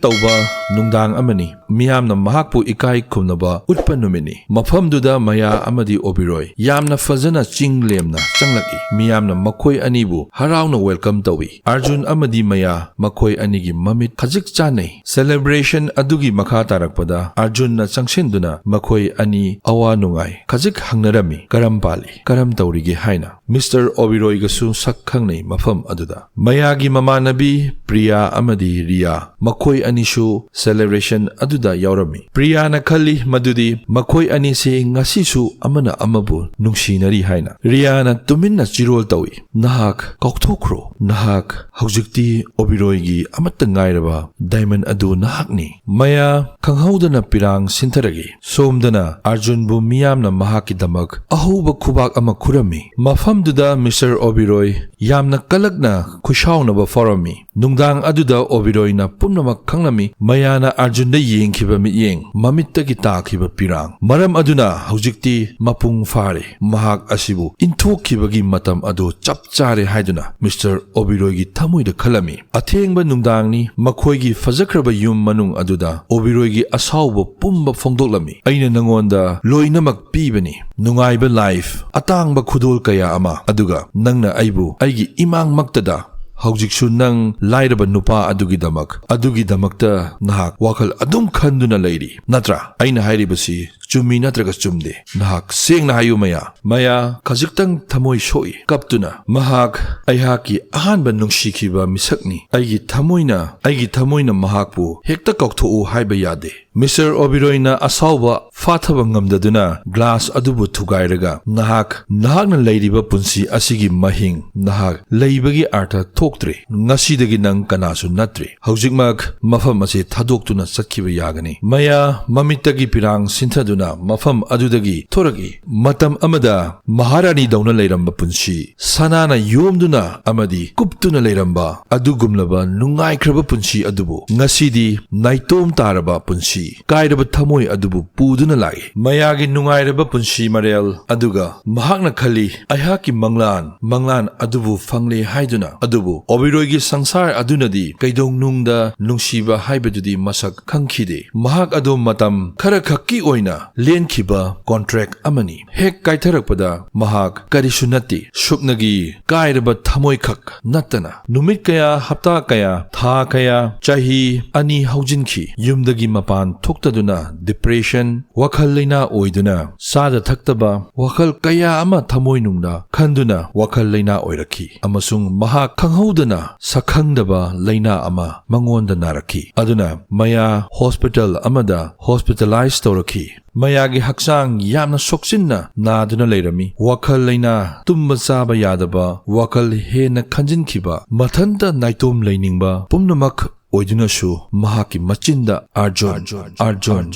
ꯇꯧꯕ ꯅꯨꯡꯗꯥꯡ ꯑꯃꯅꯤ꯫ ꯃꯤꯌꯥꯝꯅ ꯃꯍꯥꯛꯄꯨ ꯏꯀꯥꯏ ꯈꯨꯝꯅꯕ ꯎꯠꯄ ꯅꯨꯃꯤꯠꯅꯤ꯫ ꯃꯐꯝꯗꯨꯗ ꯃꯌꯥ ꯑꯃꯗꯤ ꯑꯣꯕꯤꯔꯣꯏ ꯌꯥꯝꯅ ꯐꯖꯅ ꯆꯤꯡ ꯂꯦꯝꯅ ꯆꯪꯂꯛꯏ꯫ ꯃꯤꯌꯥꯝꯅ ꯃꯈꯣꯏ ꯑꯅꯤꯕꯨ ꯍꯔꯥꯎꯅ ꯋꯦꯜꯀꯝ ꯇꯧꯏ꯫ ꯑꯥꯔꯖꯨꯟ ꯑꯃꯗꯤ ꯃꯌꯥ ꯃꯈꯣꯏ ꯑꯅꯤꯒꯤ ꯃꯃꯤꯠ ꯈꯖꯤꯛ ꯆꯥꯟꯅꯩ꯫ ꯁꯦꯂꯦꯕ꯭ꯔꯦꯁꯟ ꯑꯗꯨꯒꯤ ꯃꯈꯥ ꯇꯥꯔꯛꯄꯗ ꯑꯥꯔꯖꯨꯟꯅ ꯆꯪꯁꯤꯟꯗꯨꯅ ꯃꯈꯣꯏ ꯑꯅꯤ ꯑꯋꯥ ꯅꯨꯡꯉꯥꯏ ꯈꯖꯤꯛ ꯍꯪꯅꯔꯝꯃꯤ, "ꯀꯔꯝ ꯄꯥꯜꯂꯤ? ꯀꯔꯝ ꯇꯧꯔꯤꯒꯦ?" ꯍꯥꯏꯅ꯫ ꯃꯤꯁꯇꯔ ꯑꯣꯕꯤꯔꯣꯏꯒꯁꯨ ꯁꯛ ꯈꯪꯅꯩ ꯃꯐꯝ ꯑꯗꯨꯗ꯫ ꯃꯌꯥꯒꯤ ꯃꯃꯥꯟꯅꯕꯤ ꯄ꯭ꯔꯤꯌꯥ ꯑꯃꯗꯤ ꯔꯤꯌꯥ, ꯃꯈꯣꯏ ꯑꯅꯤꯁꯨ ꯁꯦꯂꯦꯕ꯭ꯔꯦꯁꯟ ꯑꯗꯨꯗ ꯌꯥꯎꯔꯝꯃꯤ꯫ ꯄ꯭ꯔꯤꯌꯥꯅ ꯈꯜꯂꯤ ꯃꯗꯨꯗꯤ ꯃꯈꯣꯏ ꯑꯅꯤꯁꯤ ꯉꯁꯤꯁꯨ ꯑꯃꯅ ꯑꯃꯕꯨ ꯅꯨꯡꯁꯤꯅꯔꯤ ꯍꯥꯏꯅ꯫ ꯔꯤꯌꯥꯅ ꯇꯨꯃꯤꯟꯅ ꯆꯤꯔꯣꯜ ꯇꯧꯏ꯫ "ꯅꯍꯥꯛ ꯀꯥꯎꯊꯣꯛꯈ꯭ꯔꯣ꯫ ꯅꯍꯥꯛ ꯍꯧꯖꯤꯛꯇꯤ ꯑꯣꯕꯤꯔꯣꯏꯒꯤ ꯑꯃꯠꯇ ꯉꯥꯏꯔꯕ ꯗꯥꯏꯃꯟ ꯑꯗꯨ ꯅꯍꯥꯛꯅꯤ꯫" ꯃꯌꯥ ꯈꯪꯍꯧꯗꯅ ꯄꯤꯔꯥꯡ ꯁꯤꯟꯊꯔꯛꯏ꯫ ꯁꯣꯝꯗꯅ ꯑꯥꯔꯖꯨꯟꯕꯨ ꯃꯤꯌꯥꯝꯅ ꯃꯍꯥꯛꯀꯤꯗꯃꯛ ꯑꯍꯧꯕ ꯈꯨꯕꯥꯛ ꯑꯃ ꯈꯨꯔꯝꯃꯤ꯫ ꯃꯐꯝꯗꯨꯗ ꯃꯤꯁꯇꯔ ꯑꯣꯕꯤꯔꯣꯏ ꯌꯥꯝꯅ ꯀꯂꯛꯅ ꯈꯨꯁꯥꯎꯅꯕ ꯐꯥꯎꯔꯝꯃꯤ꯫ ꯅꯨꯡꯗꯥꯡ ꯑꯗꯨꯗ ꯑꯣꯕꯤꯔꯣꯏꯅ ꯄꯨꯝꯅꯃꯛ ꯈꯪꯂꯝꯃꯤ꯫ ꯃꯌꯥꯅ ꯑꯥꯔꯖꯨꯟꯗ ꯌꯦꯡꯈꯤꯕ ꯃꯤꯠꯌꯦꯡ, ꯃꯃꯤꯠꯇꯒꯤ ꯇꯥꯈꯤꯕ ꯄꯤꯔꯥꯡ꯫ ꯃꯔꯝ ꯑꯗꯨꯅ ꯍꯧꯖꯤꯛꯇꯤ ꯃꯄꯨꯡ ꯐꯥꯔꯦ꯫ ꯃꯍꯥꯛ ꯑꯁꯤꯕꯨ ꯏꯟꯊꯣꯛꯈꯤꯕꯒꯤ ꯃꯇꯝ ꯑꯗꯨ ꯆꯞ ꯆꯥꯔꯦ ꯍꯥꯏꯗꯨꯅ ꯃꯤꯁꯇꯔ ꯑꯣꯕꯤꯔꯣꯏꯒꯤ ꯊꯃꯣꯏꯗ ꯈꯜꯂꯝꯃꯤ꯫ ꯑꯊꯦꯡꯕ ꯅꯨꯡꯗꯥꯡꯅꯤ꯫ ꯃꯈꯣꯏꯒꯤ ꯐꯖꯈ꯭ꯔꯕ ꯌꯨꯝ ꯃꯅꯨꯡ ꯑꯗꯨꯗ ꯑꯣꯕꯤꯔꯣꯏꯒꯤ ꯑꯁꯥꯎꯕ ꯄꯨꯝꯕ ꯐꯣꯡꯗꯣꯛꯂꯝꯃꯤ꯫ "ꯑꯩꯅ ꯅꯉꯣꯟꯗ ꯂꯣꯏꯅꯃꯛ ꯄꯤꯕꯅꯤ, ꯅꯨꯡꯉꯥꯏꯕ ꯂꯥꯏꯐ, ꯑꯇꯥꯡꯕ ꯈꯨꯗꯣꯜ ꯀꯌꯥ ꯑꯃ, ꯑꯗꯨꯒ ꯅꯪꯅ ꯑꯩꯕꯨ ꯑꯩꯒꯤ ꯏꯃꯥꯡꯃꯛꯇꯗ ꯍꯧꯖꯤꯛꯁꯨ ꯅꯪ ꯂꯥꯏꯔꯕ ꯅꯨꯄꯥ ꯑꯗꯨꯒꯤꯗꯃꯛ, ꯑꯗꯨꯒꯤꯗꯃꯛꯇ ꯅꯍꯥꯛ ꯋꯥꯈꯜ ꯑꯗꯨꯝ ꯈꯟꯗꯨꯅ ꯂꯩꯔꯤ, ꯅꯠꯇ꯭ꯔꯥ? ꯑꯩꯅ ꯍꯥꯏꯔꯤꯕꯁꯤ ꯆꯨꯝꯃꯤ ꯅꯠꯇ꯭ꯔꯒ ꯆꯨꯝꯗꯦ? ꯅꯍꯥꯛ ꯁꯦꯡꯅ ꯍꯥꯏꯌꯨ, ꯃꯌꯥ꯫ ꯃꯌꯥ ꯈꯖꯤꯛꯇꯪ ꯊꯃꯣꯏ ꯁꯣꯛꯏ, ꯀꯞꯇꯨꯅ, "ꯃꯍꯥꯛ ꯑꯩꯍꯥꯛꯀꯤ ꯑꯍꯥꯟꯕ ꯅꯨꯡꯁꯤꯈꯤꯕ ꯃꯤꯁꯛꯅꯤ꯫ ꯑꯩꯒꯤ ꯊꯃꯣꯏꯅ, ꯑꯩꯒꯤ ꯊꯃꯣꯏꯅ ꯃꯍꯥꯛꯄꯨ ꯍꯦꯛꯇ ꯀꯥꯎꯊꯣꯛꯎ ꯍꯥꯏꯕ ꯌꯥꯗꯦ"꯫ ꯃꯤꯁꯇꯔ ꯑꯣꯕꯤꯔꯣꯏꯅ ꯑꯁꯥꯎꯕ ꯐꯥꯊꯕ ꯉꯝꯗꯗꯨꯅ ꯒ꯭ꯂꯥꯁ ꯑꯗꯨꯕꯨ ꯊꯨꯒꯥꯏꯔꯒ, "ꯅꯍꯥꯛ, ꯅꯍꯥꯛꯅ ꯂꯩꯔꯤꯕ ꯄꯨꯟꯁꯤ ꯑꯁꯤꯒꯤ ꯃꯍꯤꯡ, ꯅꯍꯥꯛ ꯂꯩꯕꯒꯤ ꯑꯥꯔꯊ ꯊꯣꯛꯇ꯭ꯔꯦ꯫ ꯉꯁꯤꯗꯒꯤ ꯅꯪ ꯀꯅꯥꯁꯨ ꯅꯠꯇ꯭ꯔꯦ꯫ ꯍꯧꯖꯤꯛꯃꯛ ꯃꯐꯝ ꯑꯁꯤ ꯊꯥꯗꯣꯛꯇꯨꯅ ꯆꯠꯈꯤꯕ ꯌꯥꯒꯅꯤ"꯫ ꯃꯌꯥ ꯃꯃꯤꯠꯇꯒꯤ ꯄꯤꯔꯥꯡ ꯁꯤꯟꯊꯗꯨꯅ ꯃꯐꯝ ꯑꯗꯨꯗꯒꯤ ꯊꯣꯔꯛꯏ꯫ ꯃꯇꯝ ꯑꯃꯗ ꯃꯍꯥꯔꯥꯅꯤꯗꯧꯅ ꯂꯩꯔꯝꯕ ꯄꯨꯟꯁꯤ, ꯁꯅꯥꯅ ꯌꯣꯝꯗꯨꯅ ꯑꯃꯗꯤ ꯀꯨꯞꯇꯨꯅ ꯂꯩꯔꯝꯕ ꯑꯗꯨꯒꯨꯝꯂꯕ ꯅꯨꯡꯉꯥꯏꯈ꯭ꯔꯕ ꯄꯨꯟꯁꯤ ꯑꯗꯨꯕꯨ ꯉꯁꯤꯗꯤ ꯅꯥꯏꯇꯣꯝ ꯇꯥꯔꯕ ꯄꯨꯟꯁꯤ, ꯀꯥꯏꯔꯕ ꯊꯃꯣꯏ ꯑꯗꯨꯕꯨ ꯄꯨꯗꯨꯅ ꯂꯥꯛꯏ꯫ ꯃꯌꯥꯒꯤ ꯅꯨꯡꯉꯥꯏꯔꯕ ꯄꯨꯟꯁꯤ ꯃꯔꯦꯜ ꯑꯗꯨꯒ ꯃꯍꯥꯛꯅ ꯈꯜꯂꯤ, "ꯑꯩꯍꯥꯛꯀꯤ ꯃꯪꯂꯥꯟ, ꯃꯪꯂꯥꯟ ꯑꯗꯨꯕꯨ ꯐꯪꯂꯦ" ꯍꯥꯏꯗꯨꯅ꯫ ꯑꯗꯨꯕꯨ ꯑꯣꯕꯤꯔꯣꯏꯒꯤ ꯁꯪꯁꯥꯔ ꯑꯗꯨꯅꯗꯤ ꯀꯩꯗꯧꯅꯨꯡꯗ ꯅꯨꯡꯁꯤꯕ ꯍꯥꯏꯕꯗꯨꯗꯤ ꯃꯁꯛ ꯈꯪꯈꯤꯗꯦ꯫ ꯃꯍꯥꯛ ꯑꯗꯨ ꯃꯇꯝ ꯈꯔꯈꯛꯀꯤ ꯑꯣꯏꯅ ꯂꯦꯟꯈꯤꯕ ꯀꯣꯟꯇ꯭ꯔꯦꯛ ꯑꯃꯅꯤ꯫ ꯍꯦꯛ ꯀꯥꯏꯊꯔꯛꯄꯗ ꯃꯍꯥꯛ ꯀꯔꯤꯁꯨ ꯅꯠꯇꯦ, ꯁꯨꯞꯅꯒꯤ ꯀꯥꯏꯔꯕ ꯊꯃꯣꯏꯈꯛ ꯅꯠꯇꯅ꯫ ꯅꯨꯃꯤꯠ ꯀꯌꯥ, ꯍꯞꯇꯥ ꯀꯌꯥ, ꯊꯥ ꯀꯌꯥ, ꯆꯍꯤ ꯑꯅꯤ ꯍꯧꯖꯤꯟꯈꯤ꯫ ꯌꯨꯝꯗꯒꯤ ꯃꯄꯥꯟ ꯊꯣꯛꯇꯗꯨꯅ, ꯗꯤꯄ꯭ꯔꯦꯁꯟ, ꯋꯥꯈꯜ ꯂꯩꯅꯥ ꯑꯣꯏꯗꯨꯅ, ꯆꯥꯗ ꯊꯛꯇꯕ, ꯋꯥꯈꯜ ꯀꯌꯥ ꯑꯃ ꯊꯃꯣꯏꯅꯨꯡꯗ ꯈꯟꯗꯨꯅ ꯋꯥꯈꯜ ꯂꯩꯅꯥ ꯑꯣꯏꯔꯛꯈꯤ꯫ ꯑꯃꯁꯨꯡ ꯃꯍꯥꯛ ꯈꯪꯍꯧꯗꯅ ꯁꯛꯈꯪꯗꯕ ꯂꯩꯅꯥ ꯑꯃ ꯃꯉꯣꯟꯗ ꯅꯥꯔꯛꯈꯤ꯫ ꯑꯗꯨꯅ ꯃꯌꯥ ꯍꯣꯁꯄꯤꯇꯥꯜ ꯑꯃꯗ ꯍꯣꯁꯄꯤꯇꯥꯂꯥꯏꯖ ꯇꯧꯔꯛꯈꯤ꯫ ꯃꯌꯥꯒꯤ ꯍꯛꯆꯥꯡ ꯌꯥꯝꯅ ꯁꯣꯛꯆꯤꯟꯅ ꯅꯥꯗꯨꯅ ꯂꯩꯔꯝꯃꯤ꯫ ꯋꯥꯈꯜ ꯂꯩꯅꯥ, ꯇꯨꯝꯕ ꯆꯥꯕ ꯌꯥꯗꯕ, ꯋꯥꯈꯜ ꯍꯦꯟꯅ ꯈꯟꯖꯤꯟꯈꯤꯕ, ꯃꯊꯟꯇ ꯅꯥꯏꯇꯣꯝ ꯂꯩꯅꯤꯡꯕ, ꯄꯨꯝꯅꯃꯛ ꯑꯣꯏꯗꯨꯅꯁꯨ ꯃꯍꯥꯛꯀꯤ ꯃꯆꯤꯟꯗ "ꯑꯔꯖꯨꯟ, ꯑꯔꯖꯨꯟ,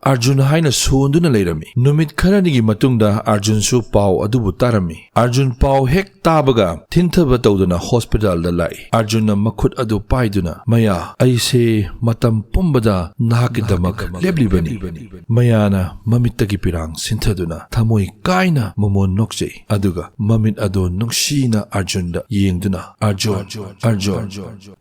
ꯑꯔꯖꯨꯟ" ꯍꯥꯏꯅ ꯁꯣꯟꯗꯨꯅ ꯂꯩꯔꯝꯃꯤ꯫ ꯅꯨꯃꯤꯠ ꯈꯔꯅꯤꯒꯤ ꯃꯇꯨꯡꯗ ꯑꯔꯖꯨꯟꯁꯨ ꯄꯥꯎ ꯑꯗꯨꯕꯨ ꯇꯥꯔꯝꯃꯤ꯫ ꯑꯔꯖꯨꯟ ꯄꯥꯎ ꯍꯦꯛ ꯇꯥꯕꯒ ꯊꯤꯟꯊꯕ ꯇꯧꯗꯨꯅ ꯍꯣꯁꯄꯤꯇꯥꯜꯗ ꯂꯥꯛꯏ꯫ ꯑꯔꯖꯨꯟꯅ ꯃꯈꯨꯠ ꯑꯗꯨ ꯄꯥꯏꯗꯨꯅ, "ꯃꯌꯥ, ꯑꯩꯁꯦ ꯃꯇꯝ ꯄꯨꯝꯕꯗ ꯅꯍꯥꯛꯀꯤꯗꯃꯛ ꯂꯦꯞꯂꯤꯕꯅꯤ"꯫ ꯃꯌꯥꯅ ꯃꯃꯤꯠꯇꯒꯤ ꯄꯤꯔꯥꯡ ꯁꯤꯟꯊꯗꯨꯅ ꯊꯃꯣꯏ ꯀꯥꯏꯅ ꯃꯃꯣꯟ ꯅꯣꯛꯆꯩ꯫ ꯑꯗꯨꯒ ꯃꯃꯤꯠ ꯑꯗꯨ ꯅꯨꯡꯁꯤꯅ ꯑꯔꯖꯨꯟꯗ ꯌꯦꯡꯗꯨꯅ, "ꯑꯔꯖꯨꯟ, ꯑꯔꯖꯨꯟ"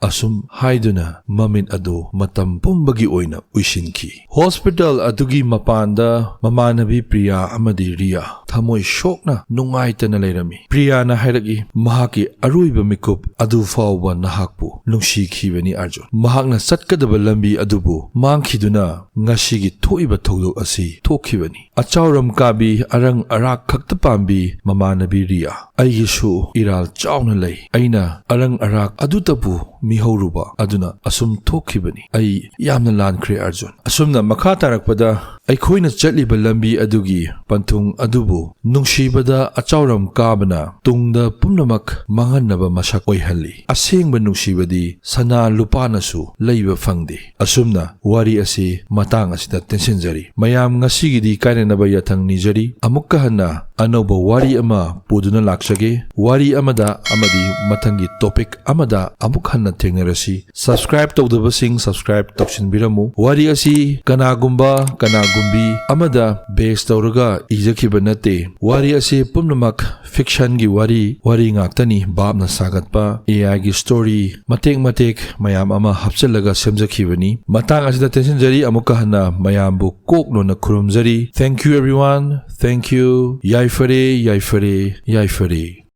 ꯑꯁꯨꯝ ꯍꯥꯏꯗꯨꯅ ꯃꯃꯤꯠ ꯑꯗꯨ ꯃꯇꯝ ꯄꯨꯝꯕꯒꯤ ꯑꯣꯏꯅ ꯎꯏꯁꯤꯟꯈꯤ꯫ ꯍꯣꯁꯄꯤꯇꯥꯜ ꯑꯗꯨꯒꯤ ꯃꯄꯥꯟꯗ ꯃꯃꯥꯟꯅꯕꯤ ꯄ꯭ꯔꯤꯌꯥ ꯑꯃꯗꯤ ꯔꯤꯌꯥ ꯊꯃꯣꯏ ꯁꯣꯛꯅ ꯅꯨꯡꯉꯥꯏꯇꯅ ꯂꯩꯔꯝꯃꯤ꯫ ꯄ꯭ꯔꯤꯌꯥꯅ ꯍꯥꯏꯔꯛꯏ, ꯃꯍꯥꯛꯀꯤ ꯑꯔꯣꯏꯕ ꯃꯤꯀꯨꯞ ꯑꯗꯨ ꯐꯥꯎꯕ ꯅꯍꯥꯛꯄꯨ ꯅꯨꯡꯁꯤꯈꯤꯕꯅꯤ ꯑꯔꯖꯨꯟ꯫ ꯃꯍꯥꯛꯅ ꯆꯠꯀꯗꯕ ꯂꯝꯕꯤ ꯑꯗꯨꯕꯨ ꯃꯥꯡꯈꯤꯗꯨꯅ ꯉꯁꯤꯒꯤ ꯊꯣꯛꯏꯕ ꯊꯧꯗꯣꯛ ꯑꯁꯤ ꯊꯣꯛꯈꯤꯕꯅꯤ꯫ ꯑꯆꯥꯎꯔꯝ ꯀꯥꯕꯤ ꯑꯔꯪ ꯑꯔꯥꯛ ꯈꯛꯇ ꯄꯥꯝꯕꯤ ꯃꯃꯥꯟꯅꯕꯤ ꯔꯤꯌꯥ, ꯑꯩꯒꯤꯁꯨ ꯏꯔꯥꯜ ꯆꯥꯎꯅ ꯂꯩ꯫ ꯑꯩꯅ ꯑꯔꯪ ꯑꯔꯥꯛ ꯑꯗꯨꯇꯕꯨ ꯃꯤꯍꯧꯔꯨꯕ ꯑꯗꯨꯅ ꯑꯁꯨꯝ ꯊꯣꯛꯈꯤꯕꯅꯤ꯫ ꯑꯩ ꯌꯥꯝꯅ ꯂꯥꯟꯈ꯭ꯔꯦ ꯑꯔꯖꯨꯟ꯫ ꯑꯁꯨꯝꯅ ꯃꯈꯥ ꯇꯥꯔꯛꯄꯗ ꯑꯩꯈꯣꯏꯅ ꯆꯠꯂꯤꯕ ꯂꯝꯕꯤ ꯑꯗꯨꯒꯤ ꯄꯟꯊꯨꯡ ꯑꯗꯨꯕꯨ ꯅꯨꯡꯁꯤꯕꯗ ꯑꯆꯥꯎꯔꯝ ꯀꯥꯕꯅ ꯇꯨꯡꯗ ꯄꯨꯝꯅꯃꯛ ꯃꯥꯡꯍꯟꯅꯕ ꯃꯁꯛ ꯑꯣꯏꯍꯜꯂꯤ꯫ ꯑꯁꯦꯡꯕ ꯅꯨꯡꯁꯤꯕꯗꯤ ꯁꯅꯥ ꯂꯨꯄꯥꯅꯁꯨ ꯂꯩꯕ ꯐꯪꯗꯦ꯫ ꯑꯁꯨꯝꯅ ꯋꯥꯔꯤ ꯑꯁꯤ ꯃꯇꯥꯡ ꯑꯁꯤꯗ ꯇꯦꯟꯁꯤꯟꯖꯔꯤ꯫ ꯃꯌꯥꯝ ꯉꯁꯤꯒꯤꯗꯤ ꯀꯥꯏꯅꯅꯕ ꯌꯥꯊꯪ ꯅꯤꯖꯔꯤ꯫ ꯑꯃꯨꯛꯀ ꯍꯟꯅ ꯑꯅꯧꯕ ꯋꯥꯔꯤ ꯑꯃ ꯄꯨꯗꯨꯅ ꯂꯥꯛꯆꯒꯦ꯫ ꯋꯥꯔꯤ ꯑꯃꯗ ꯑꯃꯗꯤ ꯃꯊꯪꯒꯤ ꯇꯣꯄꯤꯛ ꯑꯃꯗ ꯑꯃꯨꯛ ꯍꯟꯅ ꯊꯦꯡꯅꯔꯁꯤ꯫ ꯁꯕꯁꯀ꯭ꯔꯥꯏꯕ ꯇꯧꯗꯕꯁꯤꯡ ꯁꯕꯁꯀ꯭ꯔꯥꯏꯕ ꯇꯧꯁꯤꯟꯕꯤꯔꯝꯃꯨ꯫ ꯋꯥꯔꯤ ꯑꯁꯤ ꯀꯅꯥꯒꯨꯝꯕ ꯀꯅꯥꯒꯨꯝꯕꯤ ꯑꯃꯗ ꯕꯦꯁ ꯇꯧꯔꯒ ꯏꯖꯈꯤꯕ ꯅꯠꯇꯦ꯫ ꯋꯥꯔꯤ ꯑꯁꯤ ꯄꯨꯝꯅꯃꯛ ꯐꯤꯛꯁꯟꯒꯤ ꯋꯥꯔꯤ, ꯋꯥꯔꯤ ꯉꯥꯛꯇꯅꯤ꯫ ꯚꯥꯞꯅ ꯁꯥꯒꯠꯄ, ꯑꯦ ꯑꯥꯏꯒꯤ ꯁ꯭ꯇꯣꯔꯤ, ꯃꯇꯦꯛ ꯃꯇꯦꯛ ꯃꯌꯥꯝ ꯑꯃ ꯍꯥꯞꯆꯤꯜꯂꯒ ꯁꯦꯝꯖꯈꯤꯕꯅꯤ꯫ ꯃꯇꯥꯡ ꯑꯁꯤꯗ ꯇꯦꯟꯁꯤꯟꯖꯔꯤ, ꯑꯃꯨꯛꯀ ꯍꯟꯅ ꯃꯌꯥꯝꯕꯨ ꯀꯣꯛ ꯅꯣꯟꯅ ꯈꯨꯔꯨꯝꯖꯔꯤ꯫ Thank you everyone, thank you꯫ ꯌꯥꯏꯐꯔꯦ, ꯌꯥꯏꯐꯔꯦ, ꯌꯥꯏꯐꯔꯦ꯫